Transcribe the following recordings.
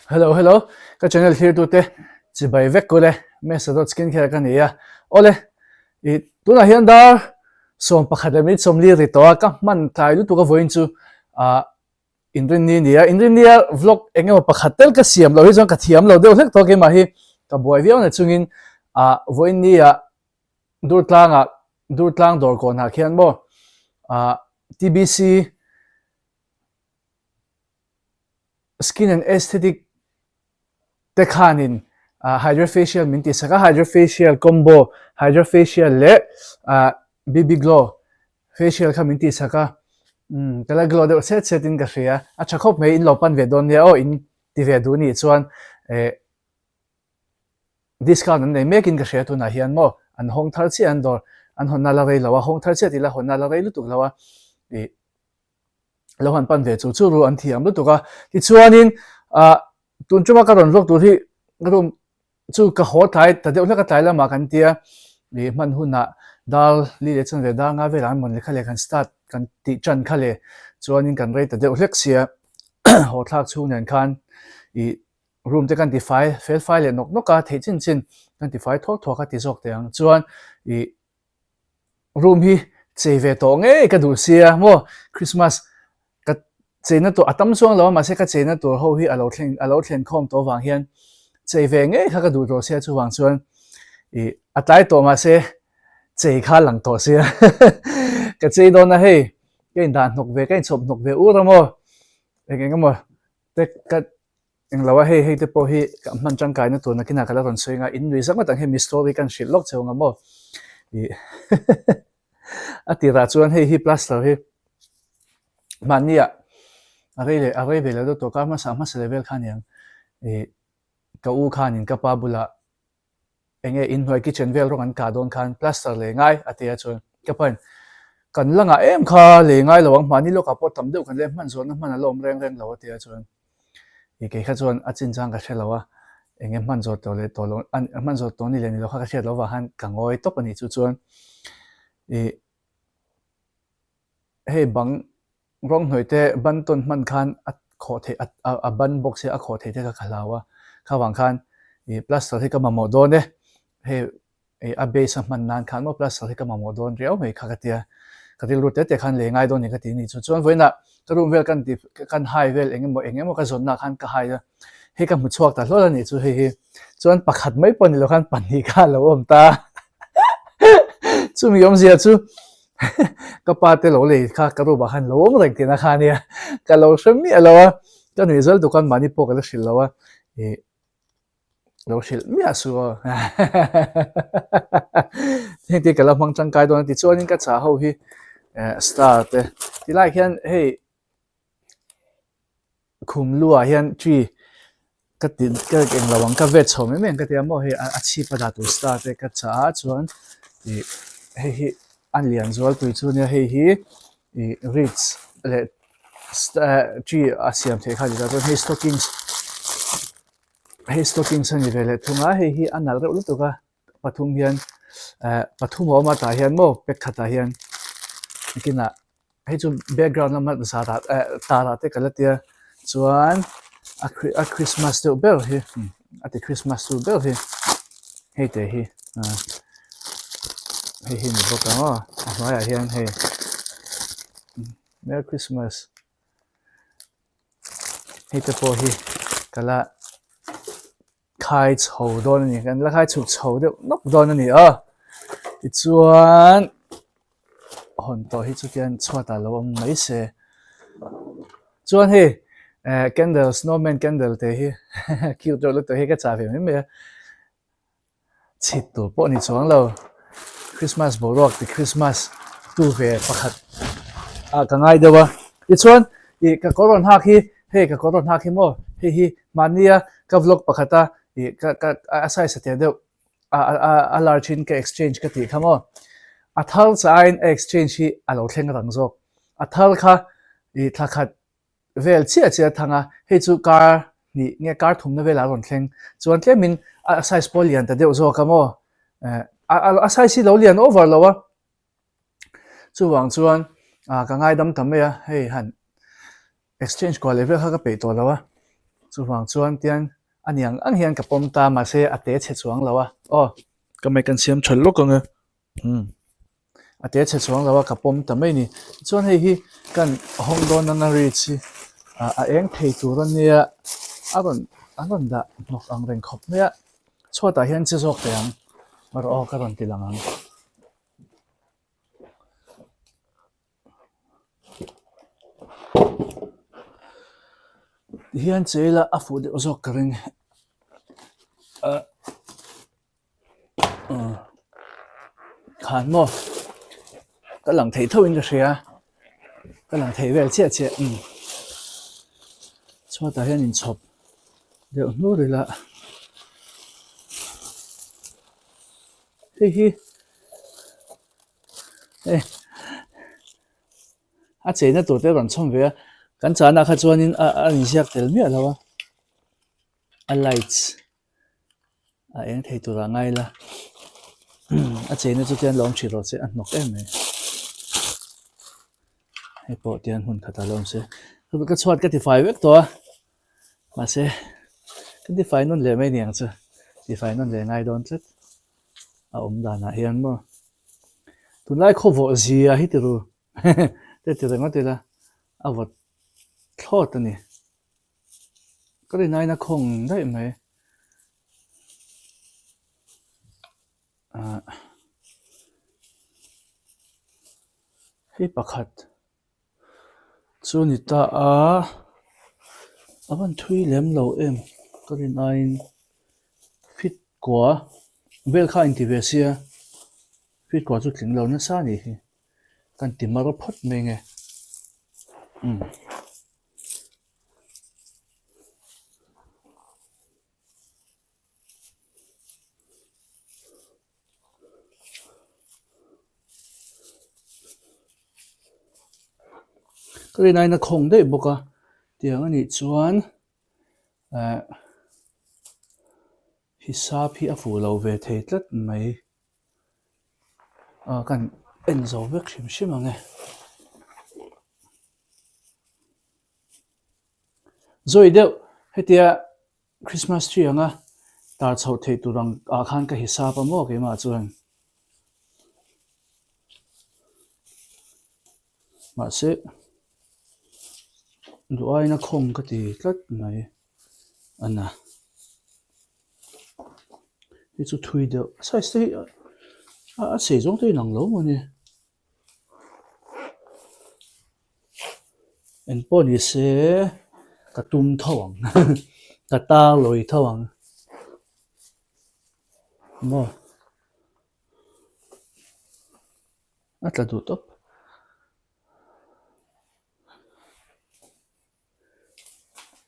Hello hello ka channel thlir tute chibai vek kule Mesa dot skin care ka ni a awle i tunah hian dar 11 leh minute 40 ri tawh a ka hman tlai lutuk a vawiin chu ah Inrinni ni a inrinni a vlog eng emaw pakhat tel ka siam loh hi chuan ka thiam lo deuh hlek tawh a keimah hi ka buai viau na chungin ah vawiin ah Durtlangah Durtlang dawr kawnah khian maw ah TBC Skin and Aesthetic te khanin Hydra Facial min tihsak a, Hydra Facial combo, Hydra Facial leh BB Glow facial kha min tihsak a, umm ka la glow deuh set set in ka hria, a tha khawp mai in lo pan ve dawn nia aw in ti ve duh nih chuan eh discount an nei mek in ka hria tunah hian maw an hawng thar chiah an dawr an hawnna la rei lo a, hawng thar chiah tih la hawnna la rei lutuk lo a ih. lo han pan ve chu chu ru an thiam lutuk a tichuanin ah tun tuma ka rawn vlog tur hi room chu ka haw tlai ta deuh hlek a tlai lamah kan tia ih hman hunah dar li leh chuan ve dar nga velah an rawn leh kha leh kan start kan tih tan kha leh chuanin kan rei ta deuh hlek sia haw thlak chhung nen khan ih room te kan ti fai fel fai leh nawk nawk a theih chin chin kan ti fai thuak thuak a ti zawk teh ang chuan ih Room hi chei ve tawh ngei ka duh sia maw Christmas ka cheina tur a tam chuang lo a mahse ka cheina tur ho hi a lo thleng a lo thlen khawm tawh vang hian chei ve ngei kha ka duh tawh sia chuvang chuan ih a tlai tawh mahse chei kha a lang tawh sia ka chei dawn a hei ka indah hnawk ve ka inchhawp hnawk ve ur a maw eng eng emaw te ka Englo a hei hei te pawh hi ka hman tangkaina tur nakinah ka la rawn sawi anga in nui zak ngawt ang hei mi story kan hrilh lawk cheu anga maw ih a tirah chuan hei hi plaster hi mahnia a rei leh a rei ve leh deuh tawh kar hmasa hmasa leh vel kha aniang ih ka u khanin ka pa bulah Enge inhnuai kitchen vel rawng an kah dawn khan plaster lei ngai a ti a chuan ka pain kan la ngah em kha lei ngai lo ang mahni lawkah pawh tam deuh kan leh hman zawhna hman a la awm reng reng lo a ti a chuan i kei kha chuan a chinchang ka hre lo a enge hman zawh tawh leh tawh lo hman zawh tawh ni leh ni lo kha ka hriat loh vang khan ka ngawi tawp a nih chu chuan i hei bang Rawng hnuai te ban tawn hman khan a khawh theih a a ban bawk sia a khawh theih te kha ka hlau a, kha vang khan ih plaster hi ka mamawh dawn e, hei ih a base a hman nan khan maw plaster hi ka mamawh dawn riau mai kha ka tia, ka rilru te te khan lei ngai dawn ni ka ti ni chu chuan vawiinah ka room vel kan ti kan hai vel eng emaw eng emaw ka zawnna khan ka hai a, hei ka hmu chhuak ta hlawl a nih chu hei hi chuan pakhat mai pawh ni lo khan pahnih kha a lo awm ta chumi awmzia chu Ka pa te lo lei kha ka room ah khan lo awm reng tihna kha ania, ka lo hre miah lo a, ka nuih zal tuk a mahni pawh ka la hrilh lo a, ih lo hrilh miah suh aw heng te ka la hmang tangkai dawn a tichuanin ka chah ho hi eh star te tilai khian hei Khum lu ah hian tree ka ti ka eng lo ang ka vet chho mai mai ang ka ti a maw hei a chhip a dah tur star te ka chah a chuan ih hei hi a lian zual pui chu nia hei hi ih ridge leh tree a siam theih kha a ni ta chuan hei stockings hei stockings a ni ve leh thung a hei hi a nalh reuh lutuk a pathum hian eh pathum a awm a tah hian maw pack khatah hian nakinah Hei chu background lama zarah eh tarah te ka la tia chuan a a christmas deuh ber hi a ti christmas tu ber hi hei te hi ah hei hi ni bawk ang aw a hnuaiah hian hei merry christmas hei te pawh hi ka la khai chho dawn a ni kan la khai chhuk chho deuh nawk dawn a ni a tichuan hawn tawh hi chutiang chhuatah lo awm mai se chuan hei eh candle snowman candle te hi cute deuh lutuk hi ka chah ve mai mai a. Chhit tur pawh a ni chuang lo. Christmas boruak ti Christmas tu ve pakhat ah ka ngai deuh a. Tichuan ih ka kawr rawn hak hi hei ka kawr rawn hak hi maw hei hi mahnia ka vlog pakhat a ih ka ka a size a tel deuh a a a large in ka exchange ka tih kha maw. A thar chah aiin a exchange hi a lo thleng rang zawk. A thar kha ih thla khat vel chiah chiah a thang a, hei chu kar hnih nge kar thumna velah a rawn thleng. Chuan tlemin a size pawh a lian ta deuh zawk a maw? Eh, a size hi lo lian over lo a. Chuvang chuan ah ka ngaidam ta mai a, hei han exchange kuah leh vel kha ka peih tawh lo a. Chuvang chuan tian a ni ang ang hian ka pawm ta mahse a te chhe chuang lo a. Aw. Ka mic an siam tha lawk ang e. Umm. A te chhe chuang lo a ka pawm ta mai ni. Tichuan hei hi kan hawng dawn anga reach hi a eng thei tur a nia a rawn a rawn dah hnawk ang reng khawp mai a. Chhuatah hian che zawk teh ang. Erawh aw ka rawn ti lang ang. Tihian che ila a fuh deuh zawk ka ring ah khan maw ka lang thei tho in ka hria ka lang thei vel chiah chiah umm chhuatah hian inchhawp deuh hnur ila hei hi. Hei a cheina tur te rawn chhawm ve a kan chahna kha chuanin a a inziak tel miah lo a a lights a eng thei turah ngai ila a cheina chu tian lo awm thin rawh se a hnawk em mai hei pawh tian hmun khatah lo awm se ka chhuat ka tifai vek tawh a mahse ka tifai nawn leh mai aniang chu tifai nawn leh ngai dawn tlat. a awm danah hian maw tunlai khawvawh zia hi ti ru te ti ringawt ila a vawt thlawt a ni ka rin aiin a khawng daih mai ah hei pakhat. Chu ni ta a, a van thui lem lo em ka rin aiin fit kua vel kha a inti ve sia fit kua chu tling lo nasa a nih hi kan ti mar phawt mai nge umm. Ka rin aiin a khawng daih bawk a tiang a nih chuan eh hisap hi a fuh lo ve thei tlat mai ah kan en zo vek hrim hrim ang e. Zawi deuh hetia Christmas tree anga tar chhoh theih tur ang ah khan ka hisap a maw keimah chuan mahse duh aiin a khawng ka ti tlat mai a na hei chu thui deuh size te hi a sei zawng te inang lo maw ni. Eng pawh ni se ka tum tho ang ka tar lawi tho ang maw a tla duh tawp.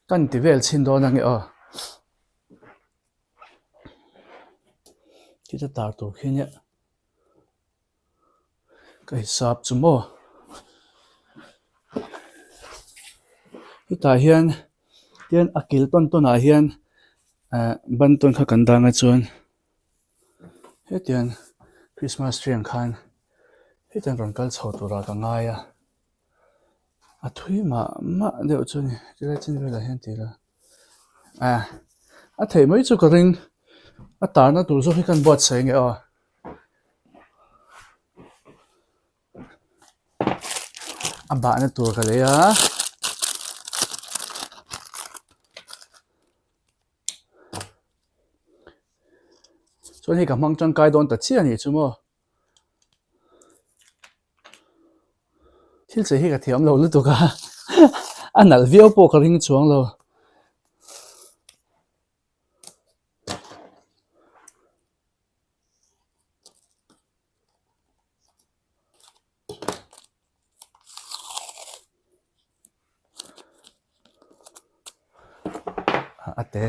Kan ti vel chhin dawn ange aw khita tar tur khi nia. Ka hisap chu maw hetah hian tian a kil tawn tawn ah hian eh ban tawn kha kan dang a chuan hetiang christmas tree ang khan hetiang rawn kal chho turah ka ngai a a thui mah mah deuh chu a ni tilai chin velah hian ti ila eh a theih mai chu ka ring a tarna tur zawk hi kan buatsaih nge aw. A bahna tur ka lei a. Chuan hei ka hmang tangkai dawn ta chiah a nih chu maw. Thil che hi ka thiam lo lutuk a a nalh viau pawh ka ring chuang lo. A te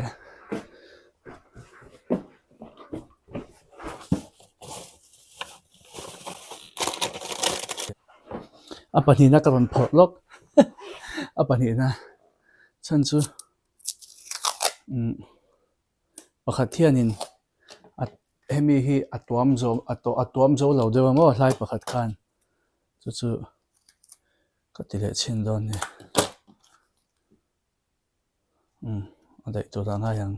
a pahnihna ka rawn phawrh lawk a pahnihna chhan chu umm. Pakhat hianin a hemi hi a tuam zawm a a tuam zo lo deuh a maw hlai pakhat khan chu chu ka ti leh chhin dawn a ni umm. A daih tur ah ngai ang.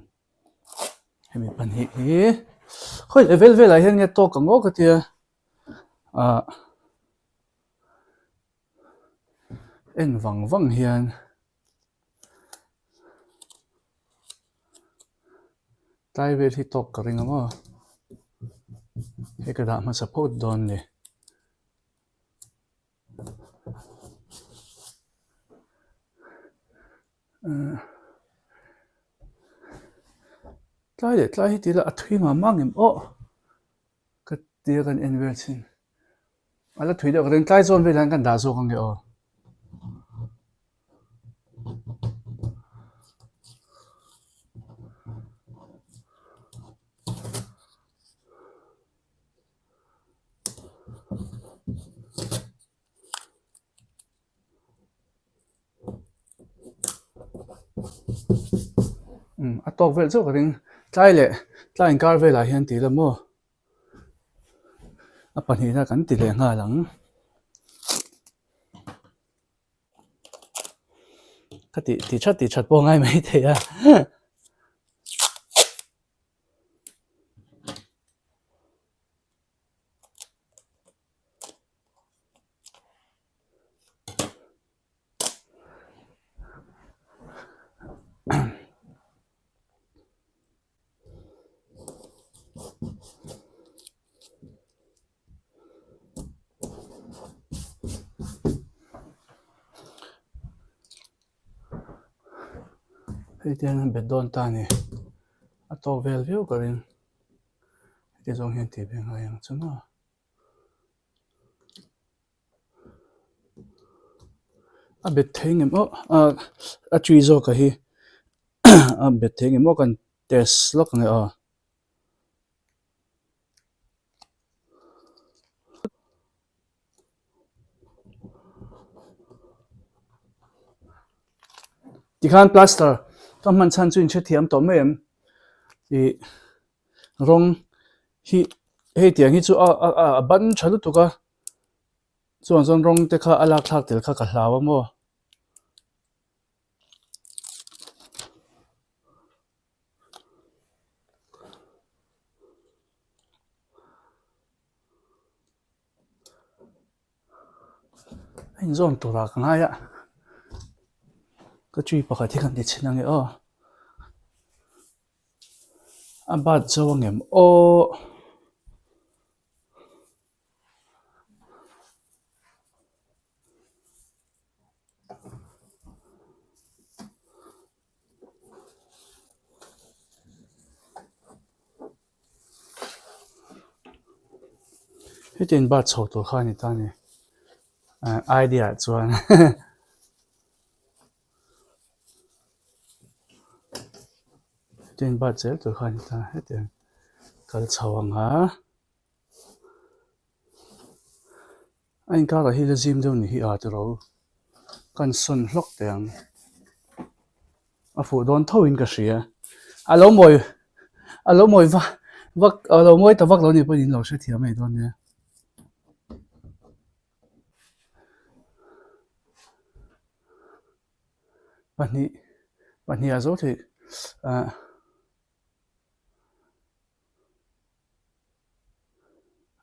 Hemi pahnih hi khawi level velah hian nge tawk ang aw ka tia ah en vang vang hian tlai vel hi tawk ka ring ang aw hei ka dah hmasa phawt dawn ni. Tlai leh tlai hi ti ila a thui mah mah ngem aw ka tia kan en vel chin a la thui deuh ka ring tlai zawn velah hian kan dah zawk ange aw. Umm a tawk vel chauh ka ring tlai leh tlai inkar velah hian tih ila maw a pahnihna kan ti leh nghal ang ka tih tih that tih that pawh a ngai maithei a. Hei te hian an bet dawn ta a ni a tawk vel viau ka ring heti zawng hian tih ve ngai ang chu maw. A bet thei ngem aw ah a tree zawk a hi a bet thei ngem aw kan test lawk ang e aw. Tikhan plaster ka hman chhan chu inhrethiam tawh mai em ih rawng hi hei tiang hi chu a a a ban tha lutuk a chuan chuan rawng te kha a lak thlak tel kha ka hlau a maw. A inzawm turah ka ngai a ka tree pakhat hi kan ti chhin ange aw a bat zo angem aw. Hetiang bat chho tur kha a ni ta a ni ah idea ah chuan hetiang bat zel tur kha a ni ta hetiang kal chho ang a. A inkarah hi la zim deuh ni hi a tiro kan sawn hlawk teh ang a fuh dawn tho in ka hria a lo mawi a lo mawi vak vak a lo mawi ta vak lo nih pawhin in lo hrethiam mai dawn nia. Pahnih pahnih ah zo theih ah.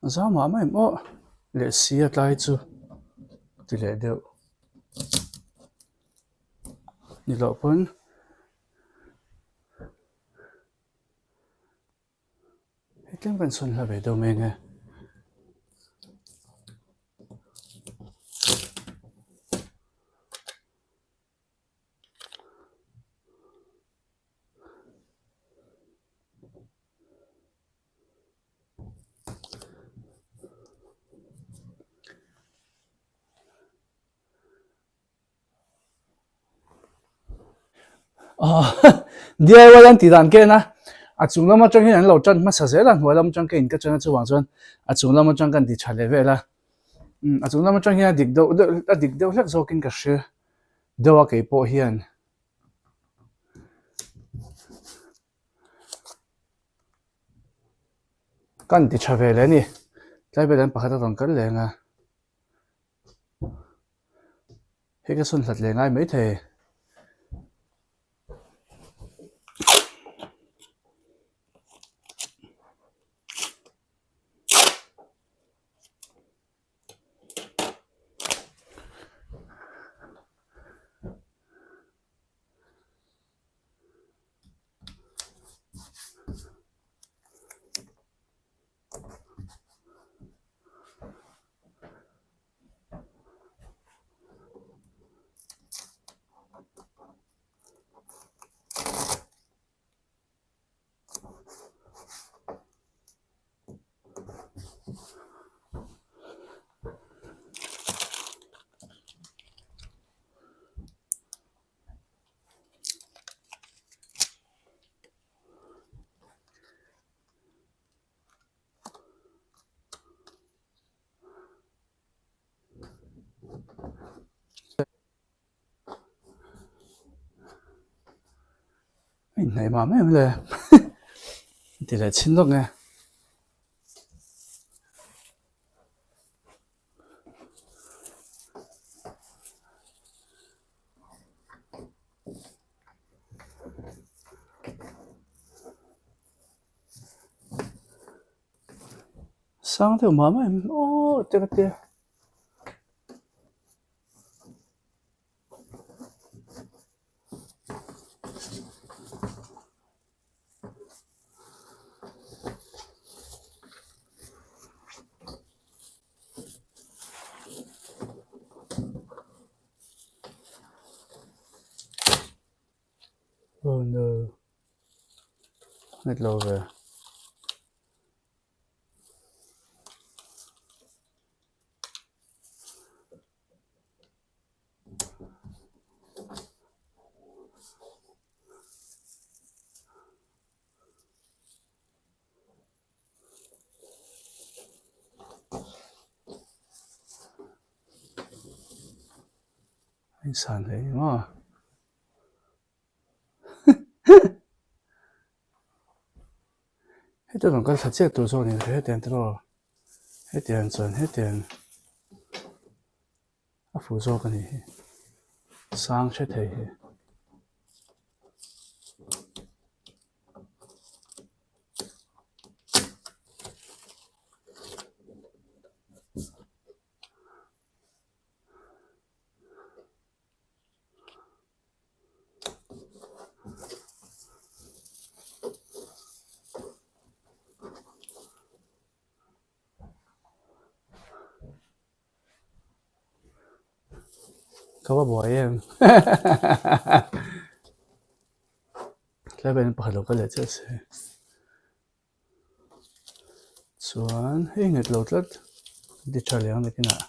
A zau mah mah em aw leh si a tlai chu ti leh deuh ni loh pawn hetiang kan sawn hla ve deuh mai ang e. DIY an tih dan ken a, a chung lam atang hian an lo tan hmasa zel a, hnuai lam atang ka in ka chen a chuvang chuan a chung lam atang kan ti tha leh vel a, a chung lam atang hian a dik deuh deuh a dik deuh hlek zawkin ka hria deuh a keipawh hian. Kan ti tha ve leh a ni tlai vel an pakhat a rawn kal leng a hei ka sawn hlat leh ngai maithei. A inhnaih mam em le ti leh chhin lawk nge. Sang deuh mah mah em aw te ka tia. Oh no. Nghet lo ve. A insan hle ni maw? Hetiang rawn kal thla chiah tur zawk ni hetiang tiraw hetiang chuan hetiang a fuh zawk a nih hi sang hre thei hi. Ka va buai em tlai vel pakhat lo kal leh chiah se chuan hei nghet lo tlat ti tha leh ang nakinah.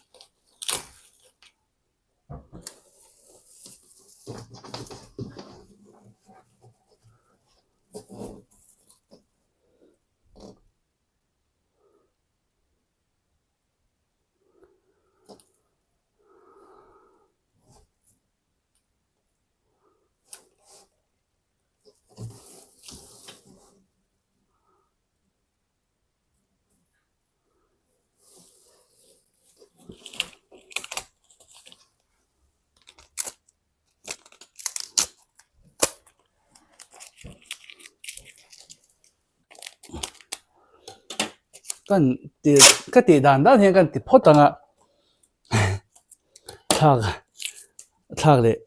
Kan ti ka tih dan dan hian kan ti phawt ang a thlak thlak leh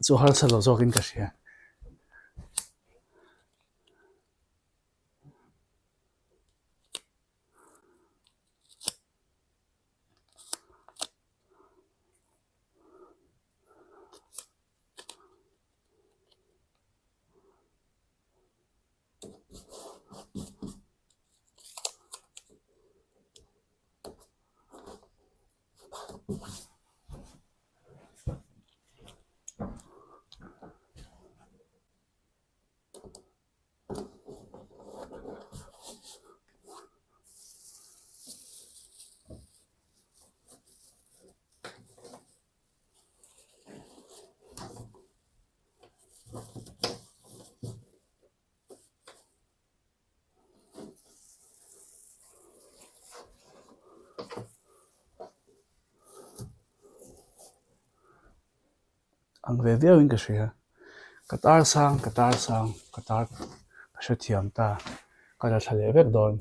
chu harsa lo zawkin ka hria. Ang ve viau in ka hria ka tar sang ka tar sang ka tar ka hrethiam ta ka la thla leh vek dawn.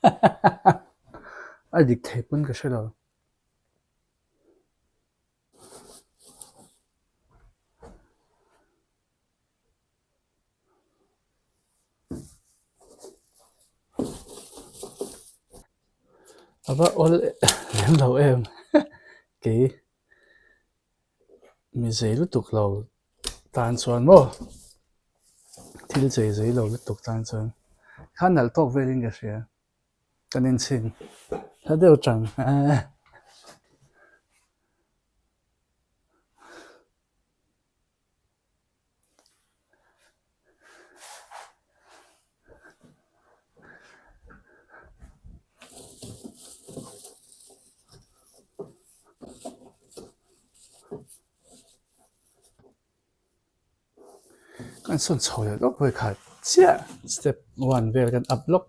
A dik thei pawn ka hre lo. A va awl lem lo em kei mi zei lutuk lo tan chuan maw thil chei zei lo lutuk tan chuan kha nalh tawk velin ka hria kan inchhin hla deuh tang eh. Kan sawn chho leh lawk vawi khat chiah step one vel kan up lawk.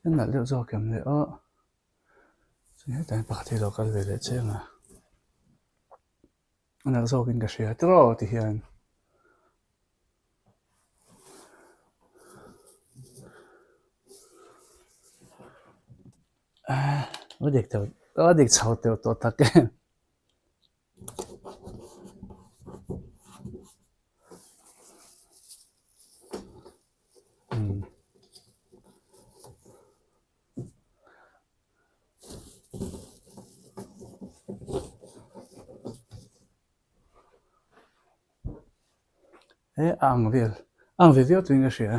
A nalh deuh zawk em le aw chuan hetah hian pakhat hi a lo kal ve leh chiang a a nalh zawkin ka hria tiraw ti hian. A dik teuh a dik chho teuh tawh tak em. He a ang vel a ang ve viau tuin ka hria.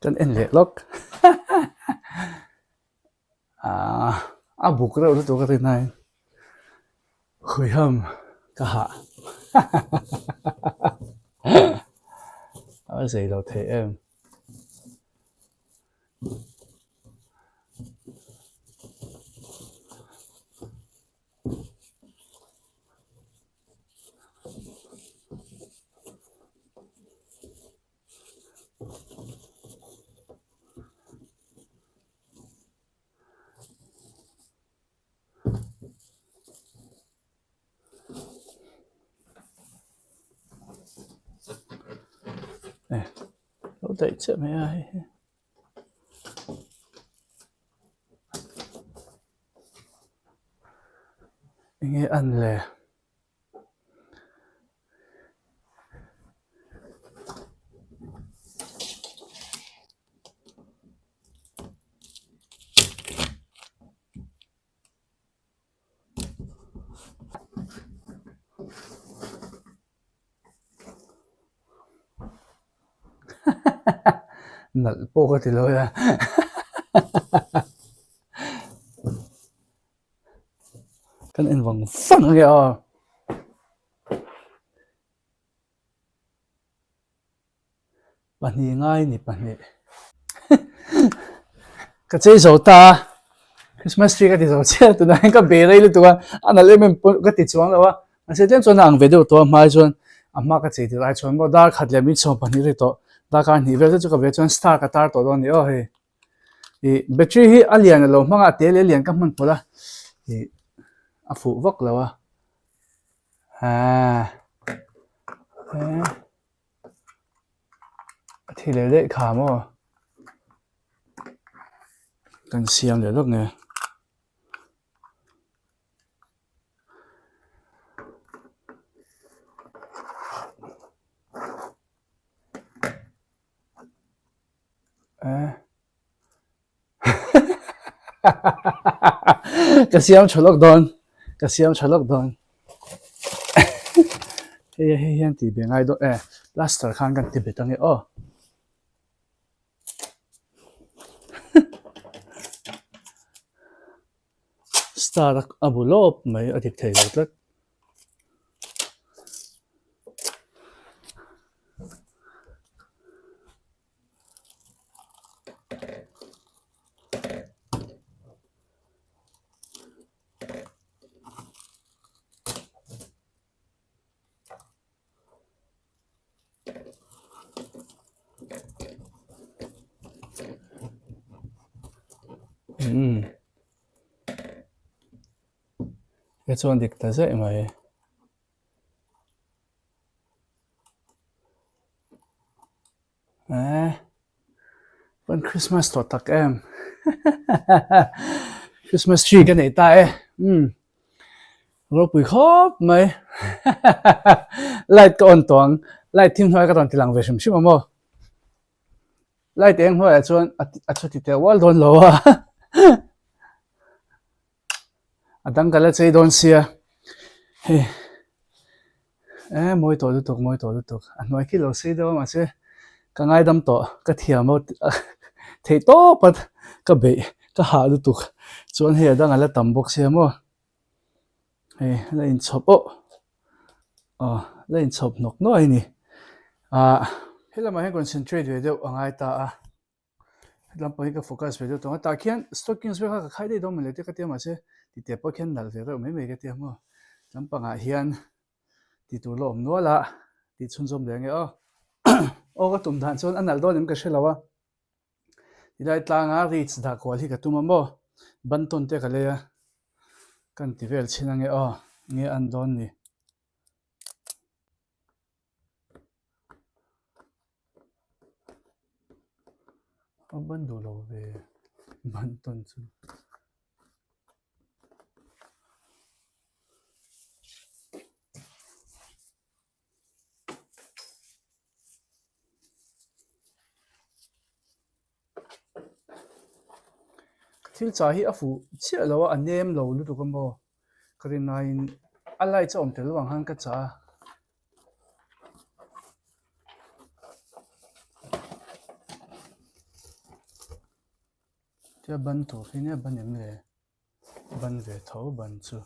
Kan en leh lawk Aaa a buk reuh lutuk a rinai huiham ka hah a zei lo thei em. Lo daih chiah mai a hei hi. Enge an le? Nalh pawh ka ti lo e a Kan en vang vang ange aw. Pahnih ngai ni pahnih. Ka chei zo ta a, Christmas tree ka ti zo chiah tunah hian ka be rei lutuk a, a nalh em em pawh ka ti chuang lo a, mahse tlem chuan a ang ve deuh tawh a hmai chuan a hma ka chei tir ai chuan maw dar khat leh min 12 ri tawh, darkar hnih vel te chu ka ve chuan star ka tar tawh dawn a ni aw hei. Ih battery hi a lian a lo hmang a a te leh a lian ka hman pawlh a ih a fuh vak lo a aaa a thi leh daih kha maw kan siam leh lawk nge. Ka siam tha lawk dawn ka siam tha lawk dawn hei hei hian tih ve ngai dawn e plaster khan kan ti bet ange aw. Star a bu lawp mai a dik thei lo tlat. Umm. He chuan dik ta zaih mai. Eh, kan Christmas tawh tak em. Christmas tree ka nei ta e. Umm. Ropui khawp mai. Light ka on tawh ang. Light thim hnuai ka rawn ti lang ve hrim hrim a maw. Light eng hnuaiah chuan a thu ti teh ual dawn lo a. A dang ka la chei dawn sia. Hei eh mawi tawh lutuk mawi tawh lutuk a hnuai khi lo sei deuh a mahse ka ngaidam tawh ka thiam a theih tawp a ka beih ka hah lutuk chuan hei a dang a la tam bawk sia maw hei la inchhawp aw aw la inchhawp hnawk nuai a ni ah helamah hian concentrate ve deuh a ngai ta a. Hetlam pawh hi ka focus ve deuh tawh ang a, tah khian stockings vel kha ka khai daih dawn mawle te ka tia mahse tite pawh khian nalh ve reuh mai mai ka tia maw. Lam pangah hian tih tur la awm nual a, tih chhunzawm leh ange aw. Aw ka tum dan chuan a nalh dawn em ka hre lo a, tilai tlanga reach dah kual hi ka tum a maw, bantawn te ka lei a, kan ti vel chhin ange aw, nge an dawn ni. A ban duh lo ve ban tawn chu. Thil chah hi a fuh chiah lo a, a nem lo lutuk a maw ka rin laiin a light a awm tel vang khan ka chah a. Tia ban tur hi nia ban em le? Ban ve tho ban chu.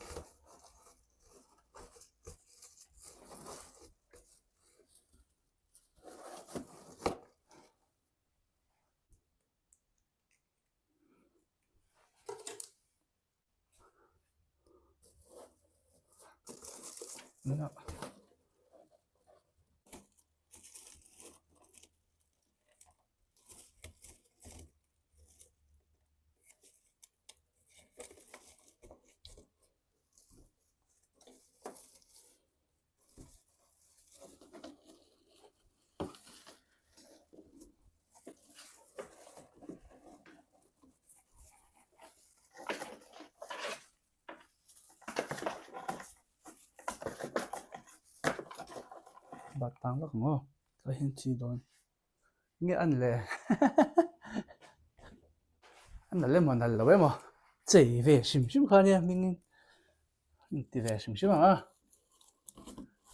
Bat tang vak ang aw ka hian chi dawn nge an le an nalh emaw nalh lo emaw chei ve hrim hrim kha nia hming in in ti ve hrim hrim ang a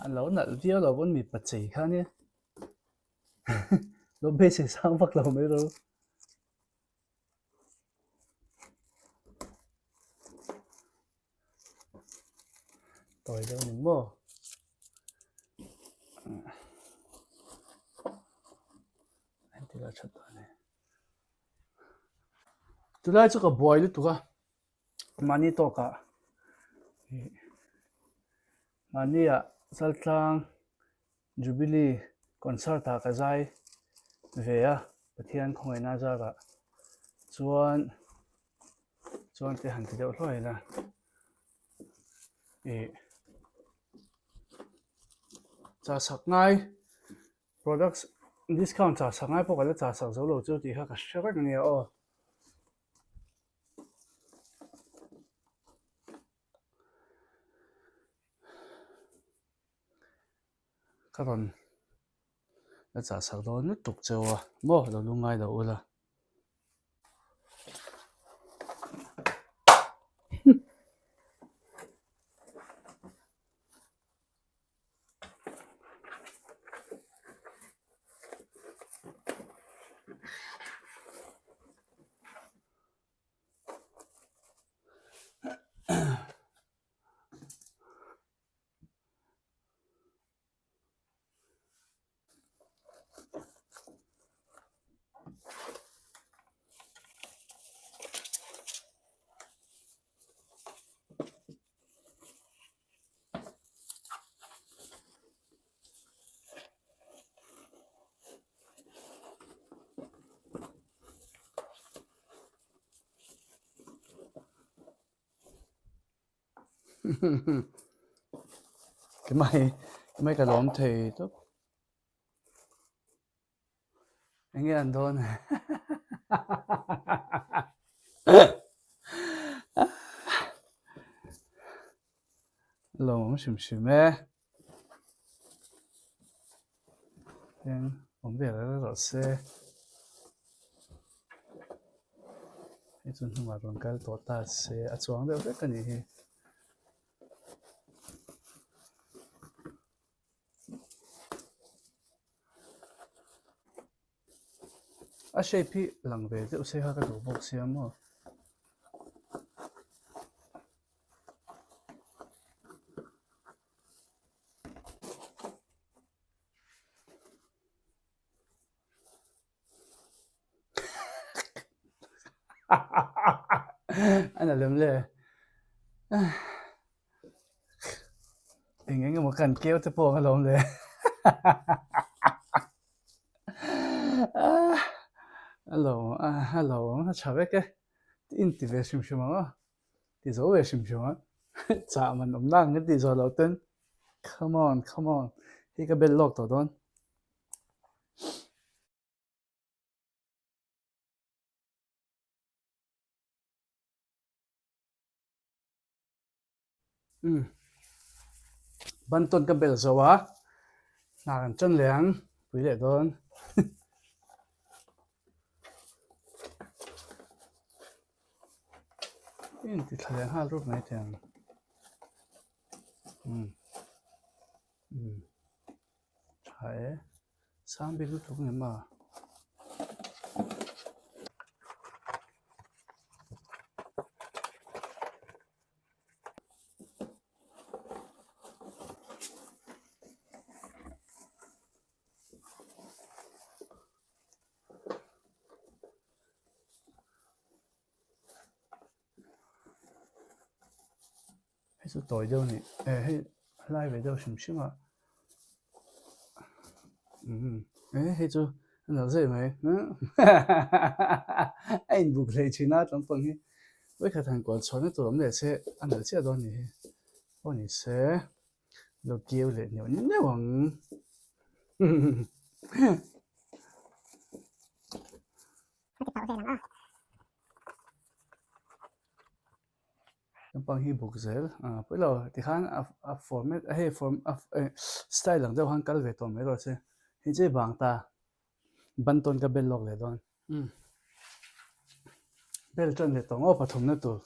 a lo nalh viau lo pawn mipa chei kha nia lo beisei sang vak lo mai ro. Tawi deuh ni maw? Engti la that dawn e. Tulai chu ka buai lutuk a, mahni tawkah mahnia Chaltlang Jubilee concert ah ka zai ve a, Pathian khawngaihna zarah chuan chuan te han ti deuh hluai ila ih chah sak ngai products discount chah sak ngai pawh ka la chah sak zo lo chu tih kha ka hre vek ania aw. Ka rawn la chah sak dawn lutuk cheu a maw lo lungngai lo ula. Kemai kemai ka lawm thei tawp. Enge an dawn? Lawm hrim hrim e. Eng awm ve reng rawh se. Hei chu hnungah rawn kal tawh ta se a chuang deuh vek a nih hi. A shape hi lang ve deuh se kha ka duh bawk sia maw. A na lem le. Eng eng emaw kan keu te pawh ka lawm le. A lawm a lawm a tha vek e. In ti ve hrim hrim ang aw. Ti zo ve hrim hrim ang. Chah man awm nang ka tih zawh loh ten. Come on, come on. Hei ka bel lawk tawh dawn. Umm ban tawn ka bel zo a, hna kan ṭan leh ang, pui leh dawn. In ti thla leh nghal rup mai thei ang. Umm umm tha e. Sang bik lutuk ngem a. Hei chu tawi deuh a ni e hei lai ve deuh hrim hrim a umm e hei chu a nalh zeuh mai a inbuk hlei thin a tlangpang hi vawikhat han kual chhuahna tur awm leh se a nalh chiah dawn a ni hi pawh ni se lo keu leh neuh neuh ang. Naupang hi buk zel ah pawi lo tikhan a a format a hei form a eh style ang deuh khan kal ve tawh mai rawh se hei chu i vang ta ban tawn ka bel lawk leh dawn umm bel tan leh tawh ngawt pathumna tur.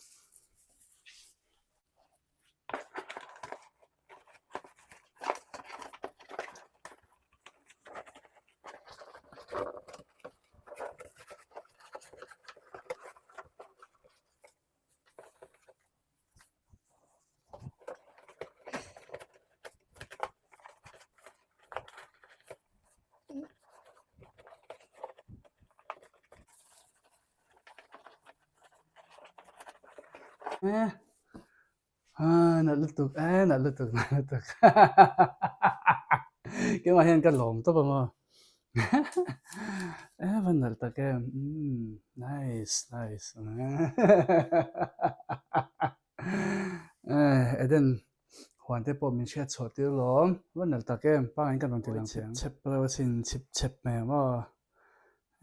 Eh ah nalh lutuk eh nalh lutuk nalh lutuk keimah hian ka lawm tawp ang aw eh va nalh tak em umm nice nice eh Eden huan te pawh min hriat chhuah tir lawm va nalh tak em pangai in ka rawn ti lang chep chep reuh asin chip chep mai ang aw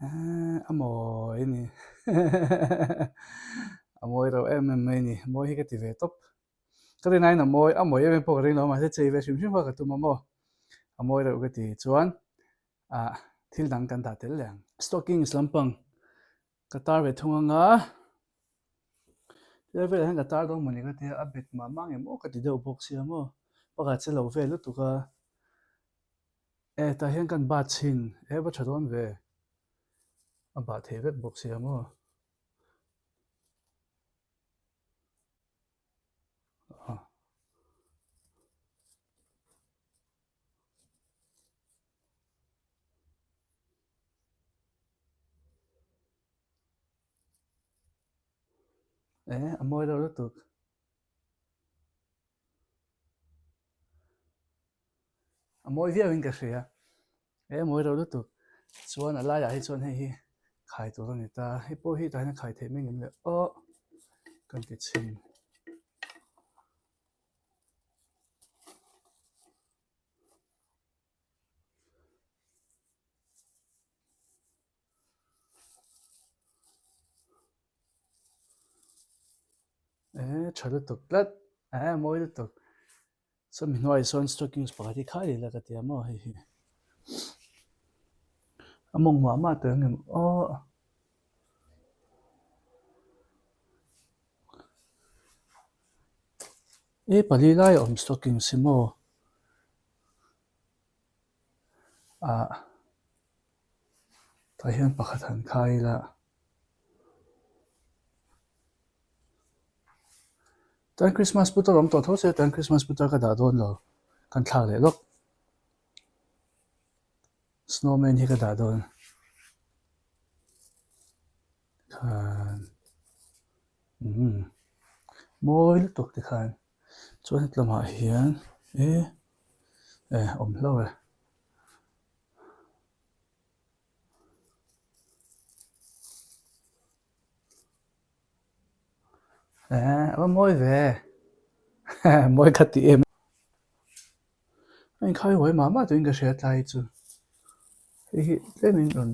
eh a mawi a ni a mawi reuh em em mai a ni mawi hi ka ti ve tawp ka rin aiin a mawi a mawi em em pawh ka ring lo a mahse chei ve hrim hrim kha ka tum a maw a mawi reuh ka ti chuan ah thil dang kan dah tel leh ang stockings lampang ka tar ve thung anga tilai velah hian ka tar dawn mawni ka tia a bet mah mah ngem aw ka ti deuh bawk sia maw pakhat che lo vel lutuk a e tah hian kan bat chhin e va tha dawn ve a bah thei vek bawk sia maw. Eh a mawi reuh lutuk. A mawi viau in ka hria. Eh a mawi reuh lutuk. Chuan a laiah hi chuan hei hi khai tur a ni ta. Hei pawh hi tah hian a khai theih mai ngem le aw kan ti chhin. tha lutuk tlat eh mawi lutuk sawmi hnuaiah sawn stockings pakhat hi khai leh la ka ti a maw hei hi a mawng mah mah tawh ang em aw. E pali lai a awm stockings hi maw ah tah hian pakhat han khai ila chuan Christmas putar awm tawh tho se chuan Christmas putar ka dah dawn lo kan thlak leh lawk snowman hi ka dah dawn khan umm mawi lutuk te khan chuan hetlamah hian e eh awm hlauh e. Eh a va mawi ve mawi kha tih em a inkhai huai mah mah tuin ka hria tlai chu hei hi tlemin rawn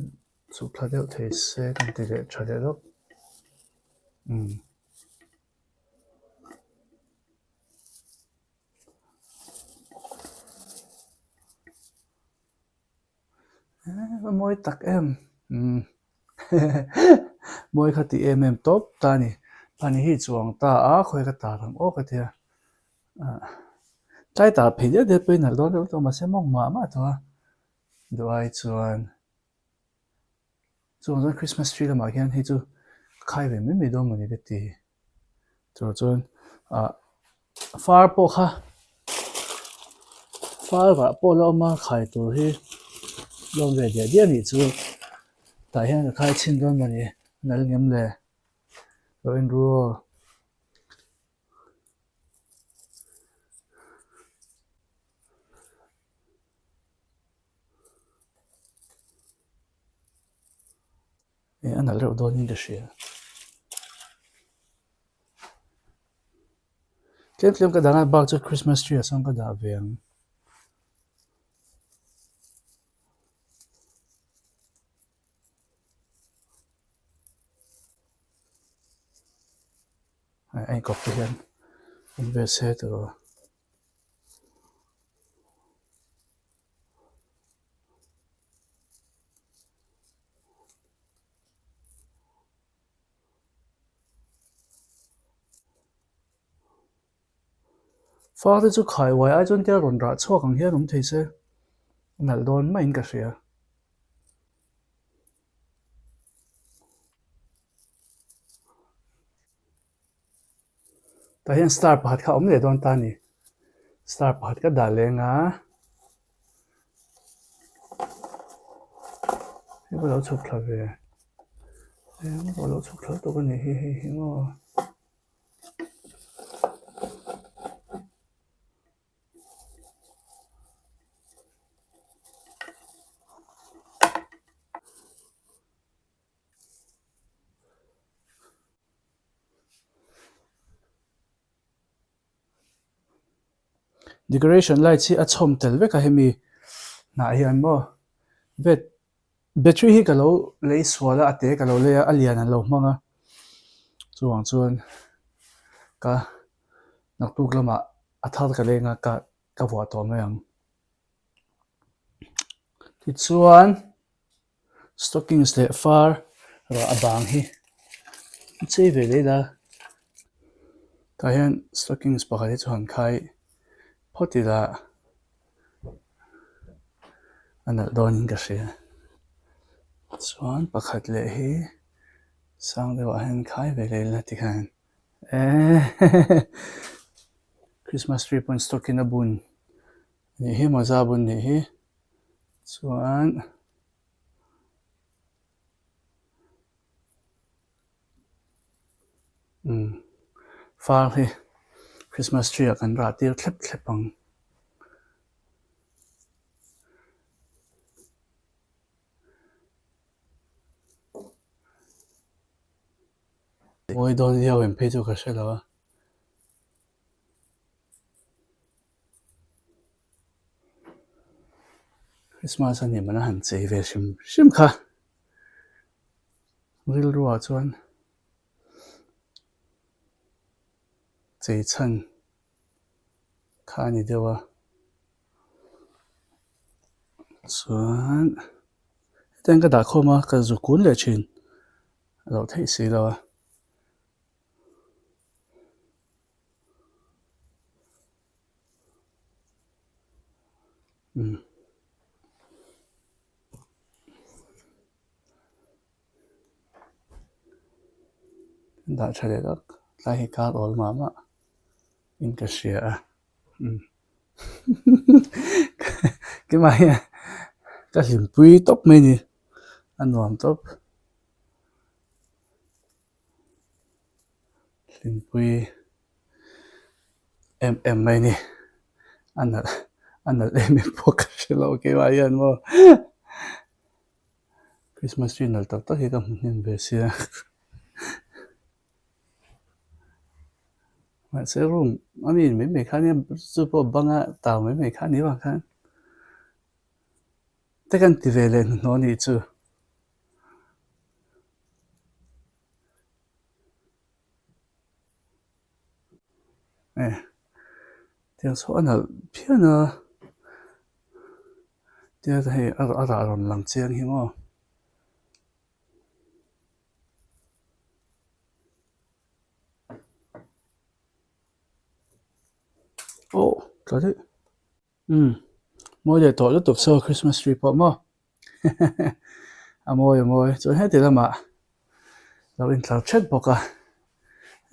chhuk thla deuh thei se kan ti leh tha leh lawk umm. A mawi tak em umm mawi kha tih em em tawp ta a ni pani hi chuang ta a khawi ka tar ang aw ka tia ah tlai tar phei deuh deuh pawhin a nalh dawn deuh tawh mahse mawng mah mah tawh a duhai chuan. Chuvang chuan Christmas tree lamah hian hei chu ka khai ve mai mai dawn mawni ka ti. Chuvang chuan ah far pawh kha far vah pawh la awm a khai tur hi lawm ve diah diah a nih chu. Tah hian ka khai chhin dawn mawni a nal ngem le lo en ru aw. Eh a nalh reuh dawnin ka hria. Tlem tlem ka dah a bak chu Christmas tree ah sawn ka dah ve ang. A inkawp te hian awm ve se tiraw. Fa te chu khai uai ai chuan tia rawn rah chhuak ang hian awm thei se a nalh dawn maiin ka hria. Tah hian star pakhat kha a awm leh dawn ta a ni. Star pakhat ka dah leng a. Hei pawh a lo chhuk thla ve. Hei pawh a lo chhuk thla lutuk a ni hi hei hi maw. Decoration lights hi a chhawm tel vek a hemi hnah hian maw bat battery hi ka lo lei sual a a te ka lo lei a a lian an lo hmang a chuvang chuan ka naktuk lamah a thar ka leng a ka ka vuah tawh mai ang tichuan. Stockings leh far rah a bang hi a chei ve leh ila tah hian stockings pakhat hi chu han khai phawt ila a nalh dawnin ka hria chuan pakhat leh hi sang deuhah hian khai ve leh ila tikhan eehh Christmas tree pawn stocking a bun nih hi mawza bun nih hi. Chuan umm far hi Christmas tree ah kan rah tir thlep thlep ang. Mawi dawn viau em phei chu ka hre lo a. Christmas a ni mana han chei ve hrim hrim kha rilruah chuan. Chei chhan kha a ni deuh a. Chuan hetiang ka dah khawm a ka zu kun leh thin a loh theih si lo a. Umm. Dah tha leh tak tlai hi kar awl mah mah in ka hria a umm keimah hian ka hlimpui tawp mai a ni a nuam tawp hlimpui em em mai a ni a nalh a nalh em em pawh ka hre lo keimah hian maw. Christmas tree nalh tak tak hi ka hmu hnem ve sia mahse room a mi mai mai kha nia chu pawh banga tau mai mai kha ni vang khan te kan ti ve leh hnuhnawh a nih chu. E tiang saw a nalh phian a. Tia hei a rah rawn lang chiang hi maw. Aw tla daih. Umm mawi leh tawh lutuk saw Christmas tree pawh maw a mawi a mawi chuan heti lamah lo intlar thet bawk a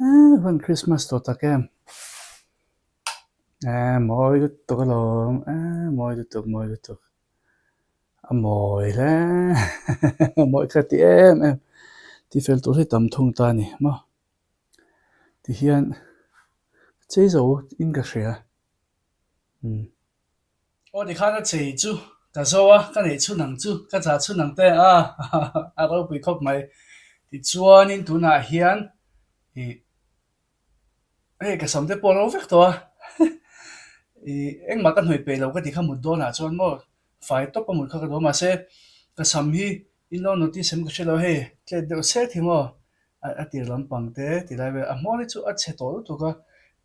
eee hun Christmas tawh tak em. Eee mawi lutuk alawm eee mawi lutuk mawi lutuk a mawi hle mawi kha ti em em tifel tur hi tam thung ta a ni maw tihian chei zo in ka hria umm aw tikhan a chei chu ka zo a ka neih chhun ang chu ka chah chhun ang te a a ropui khawp mai tichuanin tunah hian ih. Hei ka sam te pawh a ro vek tawh a ih engmah ka hnawih peih lo ka ti kha mut dawnah chuan maw fai tawp a mut kha ka duh a mahse ka sam hi in lo notice em ka hre lo hei tlet deuh sek hi maw a tir lampang te ti lai vel a hmawr hi chu a chhe tawh lutuk a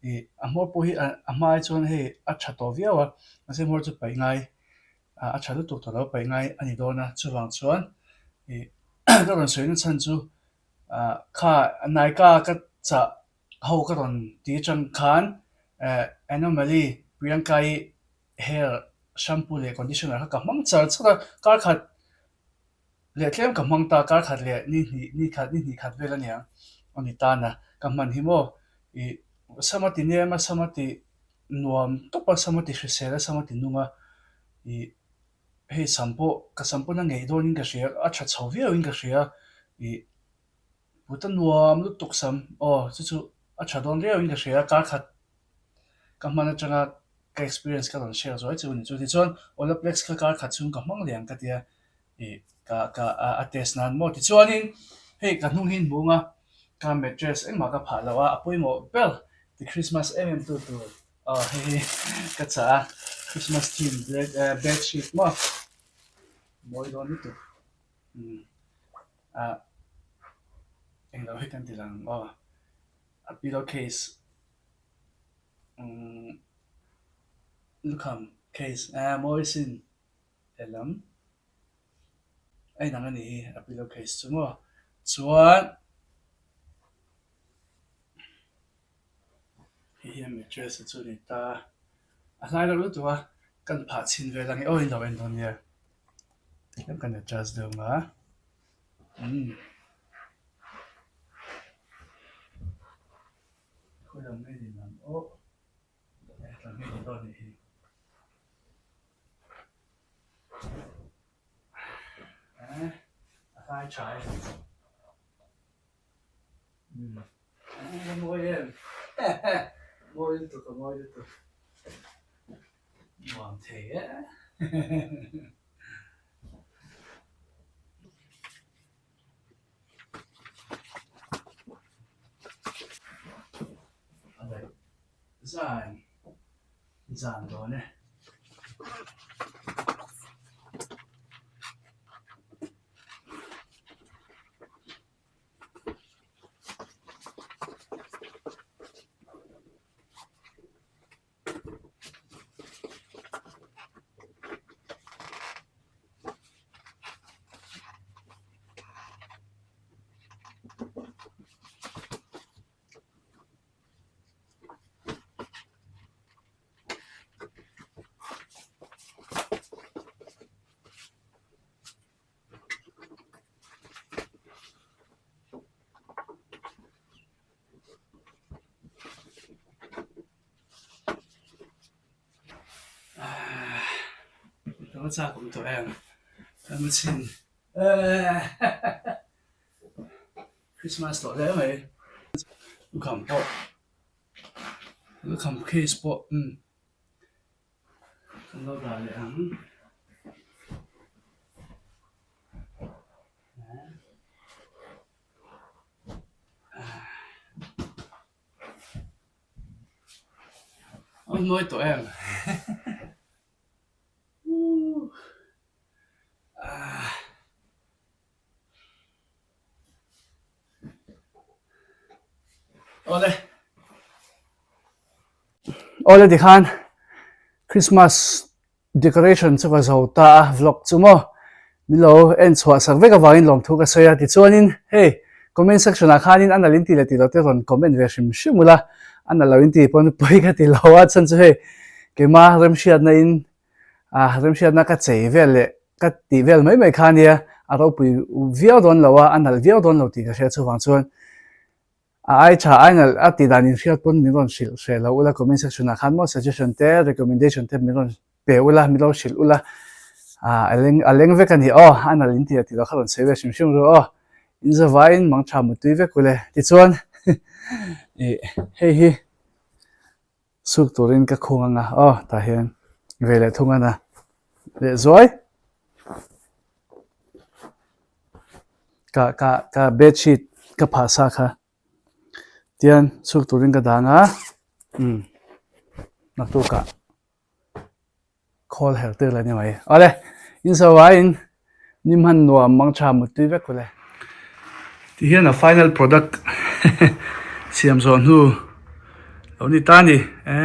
ih a hmawr pawh hi a hma ai chuan hei a tha tawh viau a mahse hmawr chu paih ngai a tha lutuk tawh lo paih ngai a ni dawn a chuvang chuan ih ka rawn sawi na chhan chu. Ah kha Naika ka chah ho ka rawn ti atang khan eh Anomaly Priyanka-i hair shampoo leh conditioner kha ka hmang char char a, kar khat leh tlem ka hmang ta, kar khat leh ni hnih ni khat ni hnih khat vel a niang a ni tan a, ka hman hi maw ih sam a ti nem a, sam a ti nuam tawp a, sam a ti hrisel a, sam a ti nung a ih. Hei sam pawh ka sam pawn a ngeih dawnin ka hria a tha chho viauin ka hria ih put a nuam lutuk sam aw chu chu a tha dawn viauin ka hria kar khat ka hman atanga ka experience ka rawn share zuai chu a ni chu tichuan Olaplex kha kar khat chhung ka hmang leh ang ka tia ih ka ka a test nan maw tichuanin hei ka hnung hi in hmu ang a ka mattress engmah ka phah lo a a pawimawh ber ti Christmas em em tu tur. Aw hei hi ka chah a Christmas theme black eh bed sheet maw mawi dawn lutuk umm ah englo hi kan ti lang aw a pillow case umm lukham case eh mawi sin lehlam a inang a nih hi a pillow case chu maw chuan. Hei hi a mattress a chu a ni ta a hlai loh lutuk a kan phah chhin vel ang e aw in lo en dawn nia tlem kan adjust deuh ang a umm khawi lam nge ni ang aw hetlam hi a ni dawn a nih hi. A hlai tha e. A mawi em. Mawi lutuk a mawi lutuk. Nuam thei e. A daih zan zan dawn e. va chak awm tawh em? Kan va chhin Christmas tawh hle mai. Lukham pawh lukham case pawh umm kan lo dah leh ang. A mawi tawh em? Awle. Awle tikhan Christmas Decoration chu ka zo ta a, vlog chu maw min lo en chhuah sak vek avangin lawmthu ka sawi a, tichuanin hei comment section ah khanin a nalh in ti leh tih loh te rawn comment ve hrim hrim ula, a nalh lo in ti pawn pawi ka ti lo a, chhan chu hei keima remhriatna in ah remhriatna ka chei vel leh ka tih vel mai mai kha ania, a ropui viau dawn lo a, a nalh viau dawn lo tih ka hria chuvang chuan A ai tha ai nalh a tih dan inhriat pawn min rawn hrilh hreh lo ula comment section ah khan maw suggestion te recommendation te min rawn pe ula min lo hrilh ula ah a leng a leng vek a ni aw a nalh in tih a tih loh kha rawn sawi ve hrim hrim ru aw in zavaiin mang tha mutui vek ule tichuan ih hei hi suk turin ka khung anga aw tah hian ve leh thung ana leh zuai ka ka ka bedsheet ka phah sa kha tian suk turin ka dang a umm naktukah Khawl her tir la ni mai. Awle, in zavaiin ni hman nuam mang tha mutui vek ule. Ti hian a final product siam zawh hnu lo ni ta ni e.